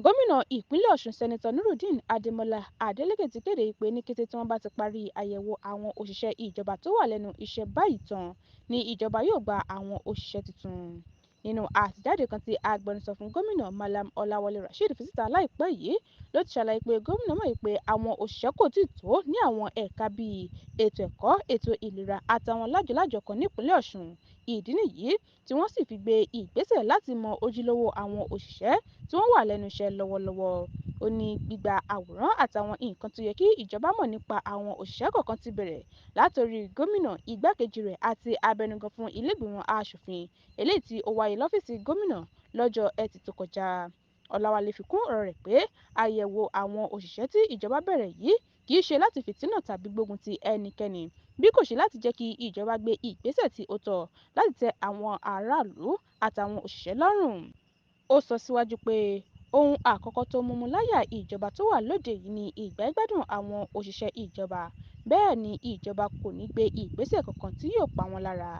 Gómìnà ìpínlẹ̀ Ọ̀ṣun, Sẹ́nẹ́tọ̀ Nurudeen Adémọ́lá Adeleke, ti kéde pé ní kété tí wọ́n bá ti parí àyẹ̀wò àwọn òṣìṣẹ́ ìjọba tó wà lẹ́nu iṣẹ́ báyìí tán ni ìjọba yóò gba àwọn òṣìṣẹ́ tuntun. Nínú àtẹ̀jáde kan tí agbẹnusọ fún gómìnà, Mallam Ọláwálé Rasheed, fi síta láìpẹ́ yìí ló ti ṣàlàyé pé gómìnà mọ̀ pé àwọn òṣìṣẹ́ kò tíì tó ní àwọn ẹ̀ka bíi ètò ẹ̀kọ́, ètò ìlera àtàwọn lájọ-lájọ kan nípìnlẹ̀ Ọ̀ṣun. Ìdí nìyí tí wọ́n sì fi gbé ìgbésẹ̀ láti mọ ojúlówó àwọn òṣìṣẹ́ tí wọ́n wà lẹ́nu iṣẹ́ lọ́wọ́lọ́wọ́. Ó ní gbígba àwòrán àtàwọn nǹkan tó yẹ kí ìjọba mọ̀ nípa àwọn òṣìṣẹ́ kọ̀ọ̀kan ti bẹ̀rẹ̀ látòrí gómìnà, igbákejì rẹ̀ àti abẹnugan fún ilé-ìgbìmọ̀ aṣòfin, eléyìí tí ó wáyé lọ́fíìsì gómìnà lọ́jọ́ Ẹtì tó kọjá. Ọláwálé fi kún ọ̀rọ̀ rẹ̀ pé àyẹ̀wò àwọn òṣìṣẹ́ tí ìjọba bẹ̀rẹ̀ yìí kì í ṣe láti fìtínà tàbí gbógun ti ẹnikẹ́ni, bí kò ṣe láti jẹ́ kí ìjọba gbé ìgbésẹ̀ tí ó tọ́ láti tẹ́ àwọn aráàlú àtàwọn òṣìṣẹ́ lọ́rùn. Ó sọ síwájú pé ohun àkọ́kọ́ tó múmú láyà ìjọba tó wà lóde yìí ni ìgbáyé-gbádùn àwọn òṣìṣẹ́ ìjọba, bẹ́ẹ̀ ni ìjọba kò ní gbé ìgbésẹ̀ kankan tí yóò pa wọ́n lára.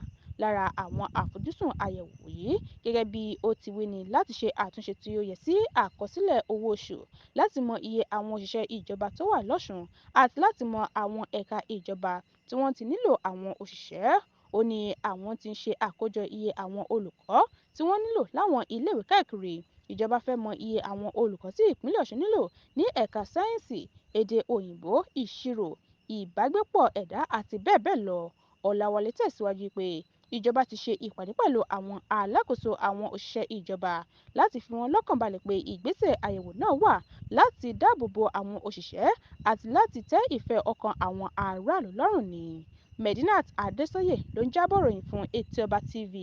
Lára àwọn àfojúsùn àyẹ̀wò yìí, gẹ́gẹ́ bí ó ti wí, ni láti ṣe àtúnṣe tí ó yẹ sí àkọsílẹ̀ owó oṣù, láti mọ iye àwọn òṣìṣẹ́ ìjọba tó wà lọ́ṣùn àti láti mọ àwọn ẹ̀ka ìjọba tí wọ́n ti nílò àwọn òṣìṣẹ́. Ó ní àwọn ti ń ṣe àkójọ iye àwọn olùkọ́ tí wọ́n nílò láwọn iléèwé káàkiri. Ìjọba fẹ́ mọ iye àwọn olùkọ́ tí ìpínlẹ̀ Ọ̀ṣun nílò ní ẹ̀ka sáyẹ́ǹsì, èdè òyìnbó, ìṣirò, ìbágbépọ̀ ẹ̀dá àti bẹ́ẹ̀ bẹ́ẹ̀ lọ. Ọláwálé tẹ̀síwájú pé ìjọba ti ṣe ìpàdé pẹ̀lú àwọn alákòóso àwọn òṣìṣẹ́ ìjọba láti fi wọ́n lọ́kàn balẹ̀ pé ìgbésẹ̀ àyẹ̀wò náà wà láti dáàbò bo àwọn òṣìṣẹ́ àti láti tẹ́ ìfẹ́ ọkàn àwọn aráàlú lọ́rùn ni. Medinat Adesanya ló ń jábọ̀ ròyìn fún Etí Ọba TV.